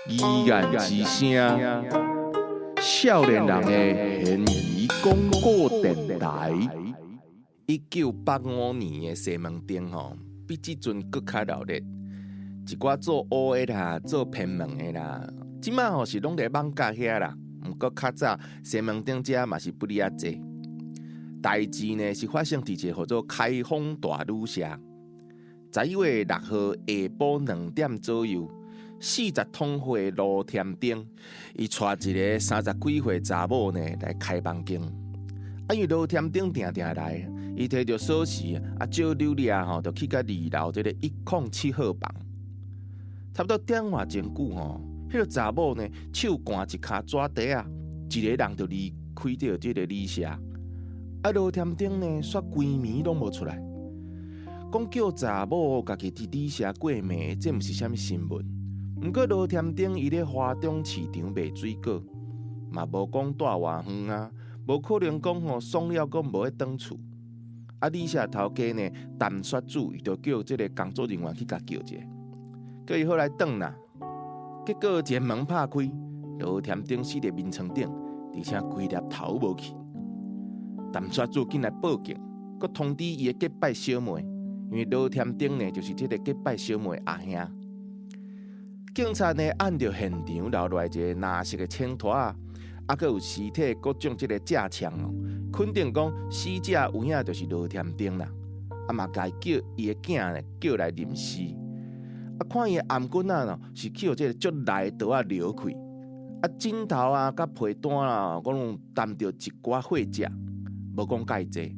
疑案之聲，少年人的懸疑廣播電臺。1985年的西門町吼，比這陣閣較熱鬧。一寡做烏的啦，做偏門的啦，這馬吼是攏佇艋舺遐啦。毋過較早西門町遮嘛是不離仔濟。代誌呢是發生佇一个號做開封大旅社，11月6號下晡2點左右，40通歲羅添丁，伊帶一个30幾歲查某呢來開房間。啊，因為羅添丁定定來，伊提著鎖匙啊，借溜掠吼，就去到二樓這个107號房。差不多點外鐘久吼，彼个查某呢手攑一跤紙袋仔，一个人就離開著這个旅社。啊，羅添丁呢，煞規暝攏無出來。講叫查某家己佇旅社過暝，這毋是啥物新聞。毋過羅添丁伊咧華中市場賣水果，嘛無講蹛偌遠啊，無可能講吼爽了閣無愛轉厝。啊，旅社頭家呢，陳雪子伊就叫這个工作人員去共叫者，叫伊好來轉啦。結果一个門拍開，羅添丁死佇眠床頂，而且規粒頭無去。陳雪子緊來報警，閣通知伊的結拜小妹，因為羅添丁呢就是這个結拜小妹阿兄。警察呢按著現場留落來一个藍色的穿拖仔，啊，閣有屍體各種這个射槍哦，肯定講死者有影就是羅添丁啦。啊嘛，共伊叫伊的囝呢叫來認屍。啊，看伊的頷頸仔咯，是去予這个足利的刀仔撩開，啊，枕頭啊，佮被單啦，閣攏澹著一寡血跡，無講蓋濟。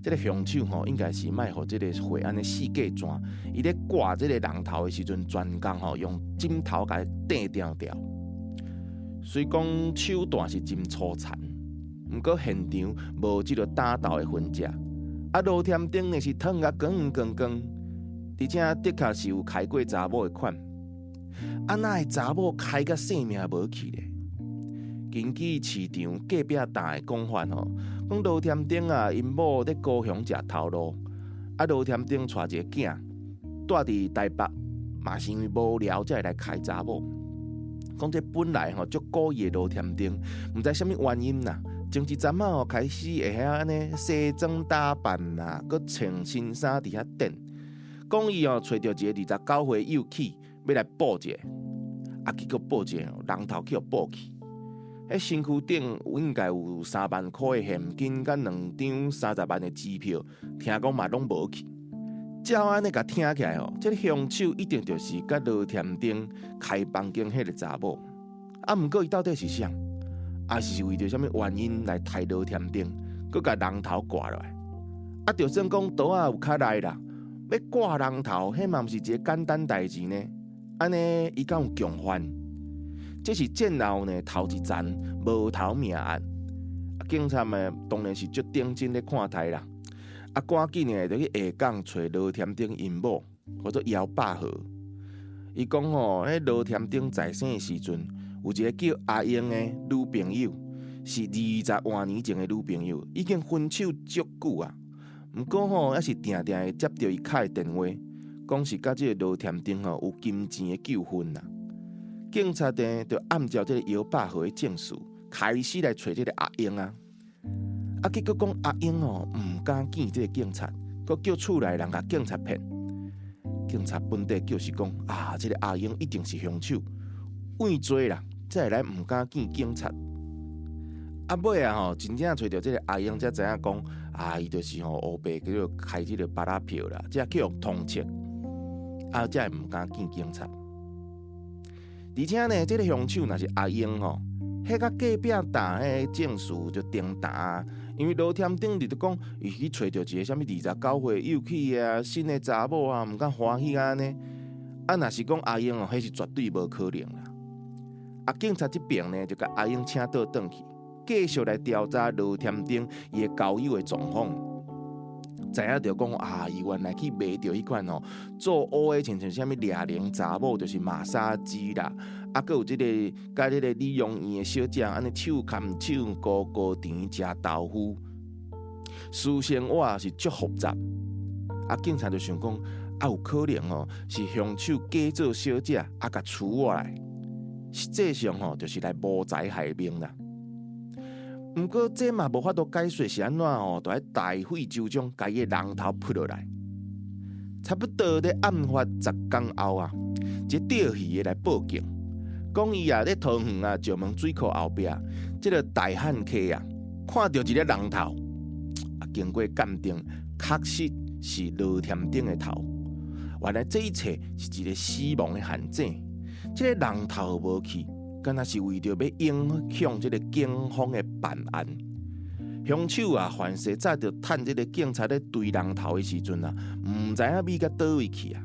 這个兇手吼，應該是莫予這个血按呢四界跩，伊咧割這个人頭的時陣，專工吼用枕頭共伊硩定掉。雖講手段是真粗殘，毋過現場無這个打鬥的痕跡。啊，羅添丁呢是燙甲光光光，而且的確是有開過查某的款。啊，哪會查某開甲性命無去咧？根據市場隔壁檔的講法吼，講羅添丁啊，𪜶某佇高雄食頭路，啊羅添丁帶一個囝蹛佇台北，嘛是因為無聊才會來開查某。講這本來吼足古意的羅添丁，毋知啥物原因啦，前一陣仔吼開始會曉按呢西裝打扮啦，閣穿新衫佇遐等。講伊哦揣著一個29歲幼齒，欲來報一下，啊結果報一下人頭去予報去。彼身軀頂應該有3萬箍的現金，佮兩張30萬的支票，聽講嘛攏無去。照按呢共聽起來吼，這个兇手一定就是佮羅添丁開房間彼个查某。啊，毋過伊到底是誰？抑是為著啥物原因來刣羅添丁，閣共人頭割落來？啊，就算講刀仔有較利啦，欲割人頭，彼嘛毋是一个簡單代誌呢？按呢，伊敢有共犯？這是戰後呢頭一層無頭命案，警察們當然是足認真咧看待啦。啊，趕緊呢就去下港揣羅添丁𪜶某，號做姚百和。伊講吼，彼羅添丁在生的時陣，有一个叫阿英的女朋友，是20外年前的女朋友，已經分手足久啊。毋過吼，猶是定定會接著伊敲的電話，講是佮這个羅添丁吼有金錢的糾紛啦。警察呢，就按照這个姚百和的證詞，開始來揣這个阿英啊。啊，結果講阿英哦，毋敢見這个警察，閣叫厝內人共警察騙。警察本底就是講啊，這个阿英一定是兇手，畏罪啦，才會來毋敢見警察。啊，尾啊吼，真正揣著這个阿英才知影講，啊，伊就是吼烏白叫做開這个芭樂票啦，才去予通緝，啊，才會毋敢見警察。而且呢，這个兇手若是阿英吼，彼佮隔壁擔彼證詞就顛倒，因為羅添丁佇咧講，伊去揣著一个啥物29歲幼齒啊，新的查某啊，毋敢歡喜按呢。啊，若是講阿英哦，彼是絕對無可能啦。啊，警察這邊呢，就共阿英請倒轉去，繼續來調查羅添丁伊的交友的狀況。知影著講啊，伊原來去賣著彼款吼做烏的，親像啥物掠靈查某，就是馬殺雞啦。啊，閣有這个佮彼个理容院的小姐按呢手牽手，糊糊甜食豆腐。私生活是足複雜。啊，警察就想講，啊，有可能吼是兇手假做小姐，啊，共娶過來，實際上吼就是來謀財害命啦。毋過這嘛無法度解釋是按怎吼，就喺大費周章，共伊的人頭撲落來。差不多咧案發10工後啊，一個釣魚的來報警，講伊啊咧桃園啊石門水庫後壁，這個大漢溪啊，看著一个人頭，啊，經過鑑定，確實是羅添丁的頭。原來這一切是一個死亡的陷阱，這個人頭無去，敢若是為著欲影響這個警方的辦案。兇手啊，凡勢早就趁這個警察咧追人頭的時陣啊，毋知影覕佇佗位去啊。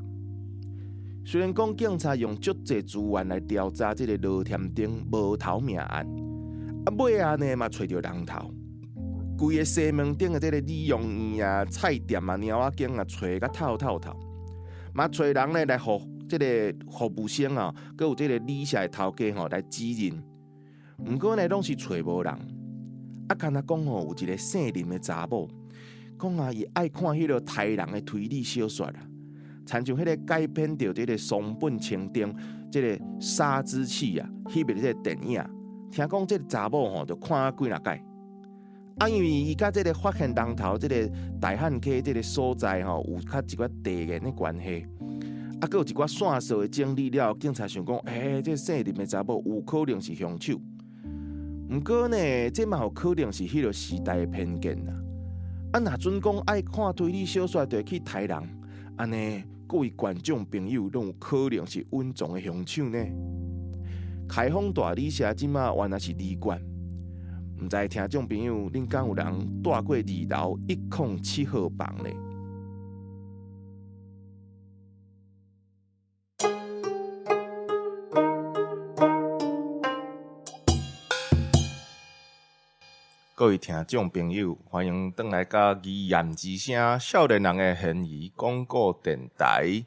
雖然講警察用足濟資源來調查這個羅添丁無頭命案，啊尾仔呢嘛揣著人頭，規个西門町的這個理容院啊、菜店啊、貓仔間啊，揣甲透透透，嘛揣人咧來予這個服務生啊，閣有這個旅社的頭家吼來指認，毋過呢攏是揣無人。啊，敢若講吼，有一個姓林的查某，講啊，伊愛看彼个刣人的推理小說啊，親像彼个改編著這个松本清張這个殺之器啊，翕的這个電影，聽講這個查某吼，就看啊幾若擺。啊，因為伊佮這个發現人頭這个大漢溪這个所在吼，有較一寡地緣的關係，啊，閣有一寡線索的整理了，警察想講，欸，這个姓林的查某有可能是兇手。毋過呢，這嘛有可能是彼个時代的偏見啦。啊，若準講愛看推理小說，就會去刣人，按呢，各位觀眾朋友攏有可能是隱藏的兇手呢。開封大旅社這馬原來是旅館，毋知聽眾朋友，恁敢有人蹛過二樓107號房呢？各位聽眾朋友，歡迎轉來佮語言之聲少年人的懸疑廣播電台。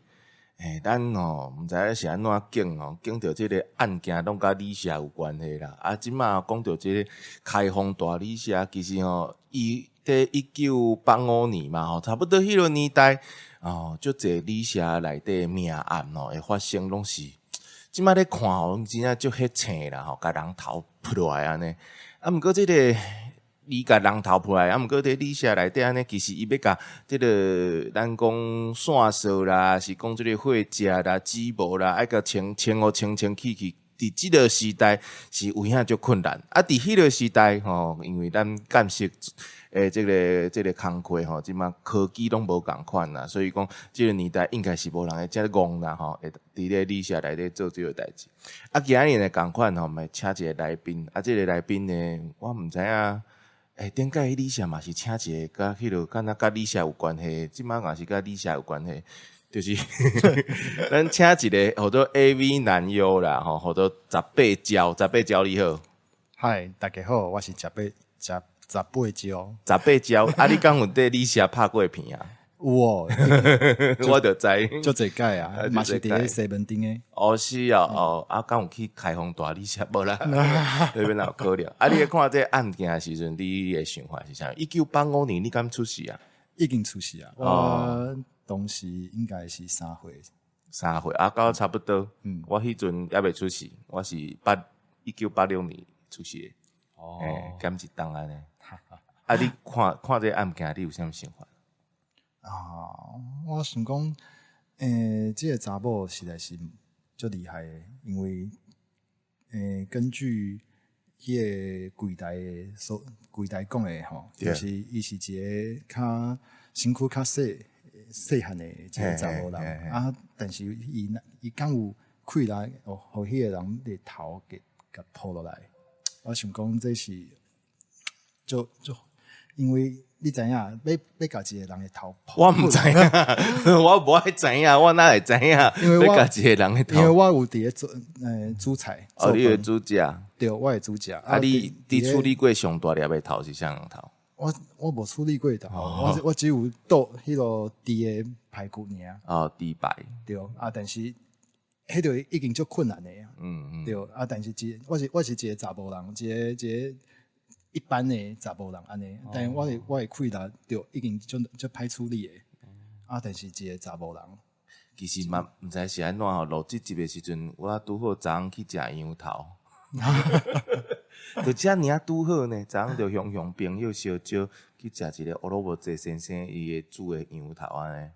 欸，咱吼毋知影是按怎揀吼，揀著這个案件攏佮旅社有關係啦。啊，這馬講著這个開封大旅社，其實吼，伊佇1985年嘛吼，差不多彼个年代哦，足濟旅社內底命案吼會發生，攏是這馬咧看吼，攏真正足血腥啦吼，共人頭撲落來按呢。啊，毋過這个。伊共人頭撲來，啊，毋過佇旅社內底按呢，其實伊欲共這个咱講線索啦，是講這个血跡啦、指模啦，愛共清清予清清氣氣。佇這个時代是有影足困難。啊，佇彼个時代吼，因為咱鑑識的這个這个工課吼，這馬科技攏無仝款啦，所以講這个年代應該是無人會遮戇啦吼，會佇咧旅社內底做這个代誌。啊，今日呢仝款吼，嘛請一个來賓，啊，這个來賓呢，我毋知影。欸，頂擺旅社嘛是請一个佮彼落敢若佮旅社有關係，這馬嘛是佮旅社有關係，就是咱請一个號做 AV 男優啦，吼，號做十八招，十八招你好。嗨，大家好，我是十八十十八招。十八招，啊，你敢有佇旅社拍過片啊？有哦，我就知，足濟擺啊，嘛是佇咧西門町的。哦，是哦，哦，啊，敢有去開封大旅社無啦？彼邊哪有可能？啊，你咧看這个案件的時陣，你的想法是啥？1985年，你敢出世啊？已經出世啊！我當時應該是三歲。三歲啊，佮我差不多。嗯，我彼陣猶未出世，我是1986年出世的。哦，欸，減一冬按呢。啊，你看看這个案件，你有啥物想法？啊，我想講，欸，這个查某實在是足厲害的，因為，欸，根據彼个櫃台的所櫃台講的吼，就是伊是一个較身軀較細細漢的一个查某人，啊，但是伊伊敢有氣力，予彼个人的頭給共撲落來，我想講這是足足，因為。你知影，欲欲共一个人的頭？我毋知影，我無愛知影，我哪會知影？因為我欲共一个人的頭。因為我有佇咧做煮菜。哦，你會煮食？對，我會煮食。啊，你你處理過上大粒的頭是啥人頭？我無處理過頭，我只有剁彼个豬的排骨爾。哦，豬排。對，啊，但是彼就已經足困難的啊。對，啊，但是一我是我是一个查埔人，一个一个。一般的查埔人按呢，但是我的氣力就已經足足歹處理的，啊，但是一个查某人，其實嘛，毋知是按怎吼，錄這集的時陣，我拄好昨昏去食羊頭，就遮爾仔拄好呢。昨昏就雄雄朋友相招去食一个烏魯木齊先生伊的煮的羊頭按呢，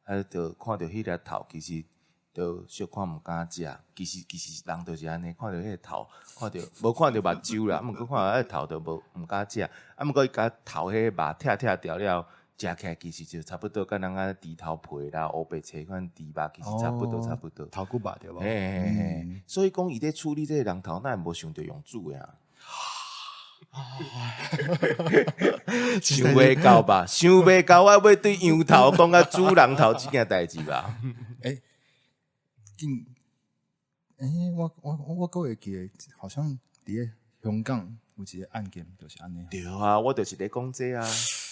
啊，就看著彼粒頭，其實就小可毋敢食。其實人就是按呢，看著彼个頭，看著無看著目睭啦，啊，毋過看著彼个頭就無毋敢食。啊，毋過伊共頭彼个肉拆拆掉了，食起來其實就差不多，佮咱按豬頭皮啦、烏白切款豬肉其實差不多，差不多。頭骨肉對無？嘿嘿嘿，所以講伊咧處理這个人頭，哪會無想著用煮的啊？想袂到吧？想袂到，我欲對羊頭講甲煮人頭這件代誌吧？欸，緊，欸，我閣會記得，好像佇咧香港有一个案件，就是按呢。對啊，我就是咧講這啊。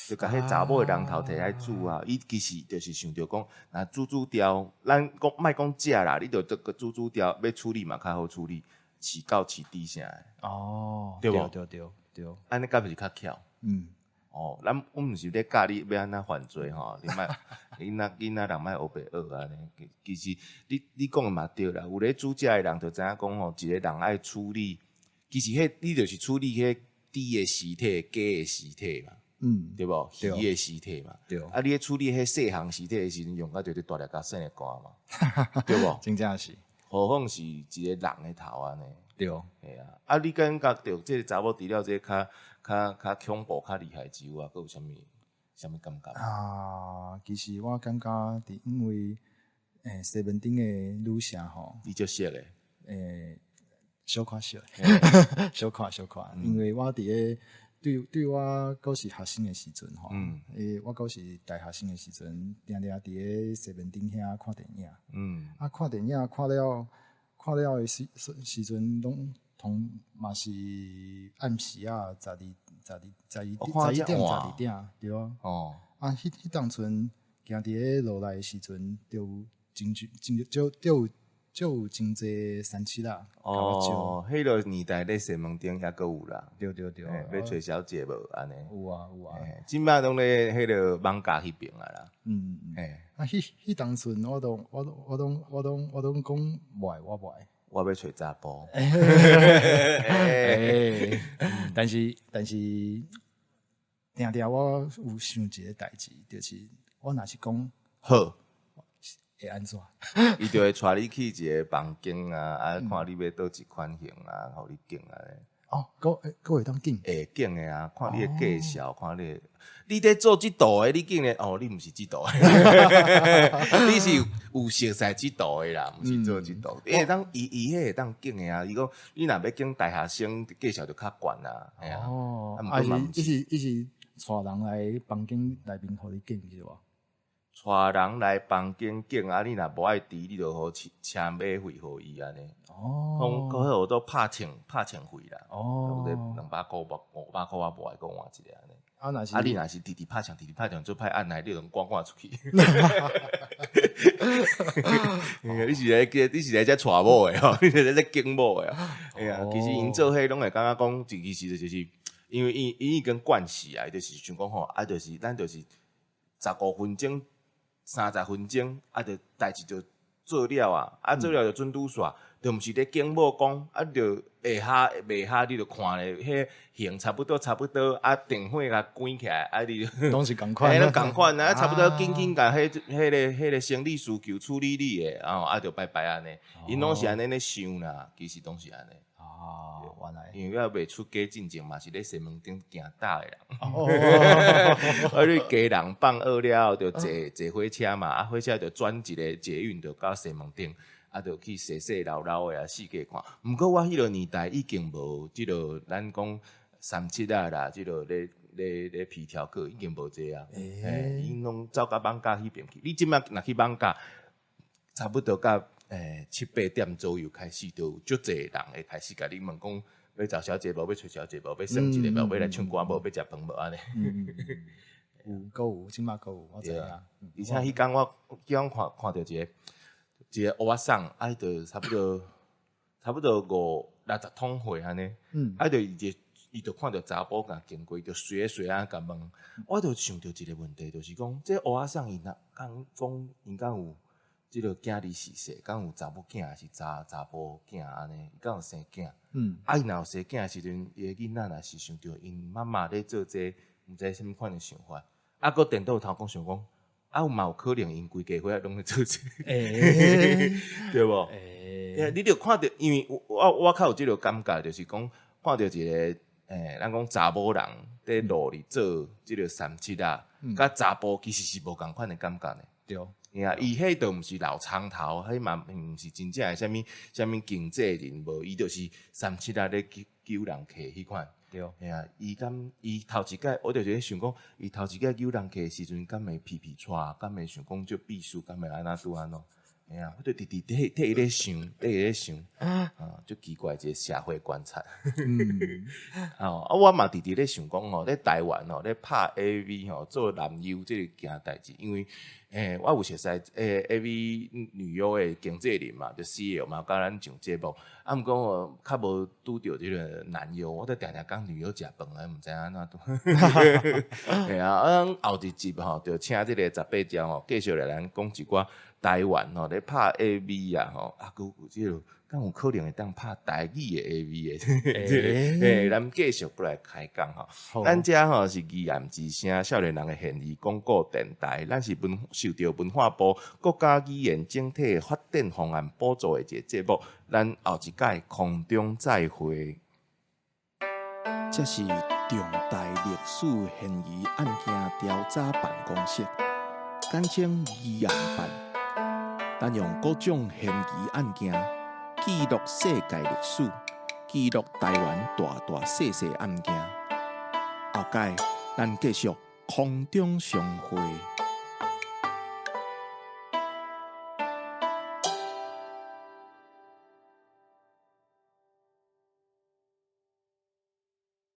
就共彼查某的人頭提來煮啊，伊其實就是想著講，若煮煮掉，咱講莫講食啦，你著這個煮煮掉，欲處理嘛較好處理，飼狗飼豬啥的。哦，對無？對對對。按呢敢毋是較巧？嗯。哦，咱阮毋是咧教你欲按怎犯罪吼，你莫囡仔人莫烏白學按呢。其實你講的嘛對啦，有咧煮食的人就知影講吼，一个人愛處理，其實彼你就是處理彼豬的屍體、雞的屍體嘛。對無？魚的屍體嘛。對。啊，你咧處理彼細項屍體的時陣，用甲就是大粒佮細粒寒嘛，對無？真正是。何況是一个人的頭按呢。對。嘿啊，啊，你感覺著這个查某除了這个較較較恐怖、較厲害之外，閣有啥物啥物感覺？啊，其實我感覺佇因為西門町的女性吼，你足熟的。小可熟，小可小可，因為我佇咧。對對，我閣是學生的時陣吼，我閣是大學生的時陣，定定佇咧西門町遐看電影。啊，看電影看了看了的時時陣，攏通嘛是暗時啊，十二十二十二十一點十二點，對啊。啊，彼當陣行佇咧路內的時陣，就有真真就就有。就有真濟三七啦。哦，彼个年代咧西門町抑閣有啦。對對對，欲揣小姐無按呢？有啊有啊。這擺攏咧彼个艋舺彼爿啊啦。啊，彼當陣我都我都我攏我攏我攏講袂愛，我袂愛。我欲揣查埔。但是，定定我有想一个代誌，就是我若是講好。會按怎？伊就會帶你去一个房間啊，啊，看你欲佗一款型啊，予你揀按呢。哦，閣會當揀？會揀的啊，看你的介紹，看你的，你咧做這道的，你竟然哦，你毋是這道的，你是有熟似這道的啦，毋是做這道。會當伊伊彼會當揀的啊，伊講你若欲揀大學生，介紹就較懸啊。哦，啊是，伊是帶人來房間內面予你揀是無？帶人來房間揀啊！你若無愛佇，你就予車車馬費予伊按呢。哦。講閣彼號做拍槍拍槍費啦。哦。差不多200箍500箍我無愛閣換一个按呢。啊，若是啊，你若是直直拍槍，直直拍槍，做歹按來，你就趕趕出去。你是來遮娶某的吼？你是來遮揀某的。哎呀，其實𪜶做彼攏會感覺講，其實就是因為伊已經慣勢啊，伊就是想講吼，啊，就是咱就是15分鐘。30分鐘，啊，就代誌就做了啊，啊，做了就準拄煞，就毋是咧揀某講，啊，就會合袂合，你就看咧，彼型差不多差不多，啊，電火共關起來，啊，你攏是仝款，攏仝款啊，差不多緊緊共彼個生理需求處理你的，啊，就拜拜按呢，𪜶攏是按呢咧想啦，其實攏是按呢。哦，原來，因為我未出家進前嘛是咧西門町行搭的人。啊，你家人放學了後就坐坐火車嘛，啊，火車就轉一个捷運就到西門町，啊，就去踅踅摎摎的啊，四界看。毋過我彼个年代已經無這个咱講三七仔啦，這个咧咧咧皮條客已經無這啊。欸，𪜶攏走到艋舺彼爿去。你這擺若去艋舺，差不多到七八點左右開始，就有足濟人會開始共你問講，欲找小姐無？欲揣小姐無？欲耍一个無？欲來唱歌無？欲食飯無？按呢。有，閣有，這擺閣有，我知影。而且彼工我叫看看著一个一个烏仔送，啊，就差不多差不多五六十通歲按呢。啊，就伊一个伊就看著查埔共經過，就隨仔隨仔共問。我就想著一个問題，就是講，這烏仔送伊若講講𪜶敢有這个囝兒是說，敢有查某囝抑是查查埔囝按呢？伊敢有生囝？啊，伊若有生囝的時陣，伊的囡仔若是想著𪜶媽媽咧做這個，毋知啥物款的想法。啊，閣顛倒頭講想講，啊，有嘛有可能𪜶規家伙仔攏咧做這個，對無？你著看著，因為我我較有這个感覺，就是講看著一个，咱講查某人佇路裡做這个三七仔，佮查埔其實是無仝款的感覺呢。對。嘿啊，伊彼就毋是老長頭，彼嘛毋是真正的啥物啥物經紀人，無，伊就是三七仔咧揪揪人客彼款。嘿啊，伊敢伊頭一擺，我就是咧想講，伊頭一擺揪人客的時陣，敢會皮皮掣，敢會想講足秘書，敢會按怎拄按怎？嘿啊，我就直直替替伊咧想，替伊咧想，啊，足奇怪一个社會觀察。哦，啊，我嘛直直咧想講吼，咧台灣吼，咧拍 AV 吼，做男優這个件代誌，因為，我有熟似AV 女優的經紀人嘛，就 CL 嘛，佮咱上節目，啊，毋過我較無拄著這个男優，我都定定講女優食飯啊，毋知按怎拄。嘿啊，啊，咱後一集吼，就請這個十八招吼，繼續來咱講一寡台灣吼咧拍 AV 啊吼，啊，閣有這个，敢有可能會當拍台語的 AV 的？咱繼續過來開講吼。咱遮吼是議案之聲少年人的現義廣播電台，咱是文受著文化部國家語言整體發展方案補助的一个節目。咱後一擺空中再會。這是重大歷史懸疑案件調查辦公室，簡稱疑案辦。咱用各種懸疑案件記錄世界歷史，記錄台灣大大細細案件。後擺咱繼續空中相會。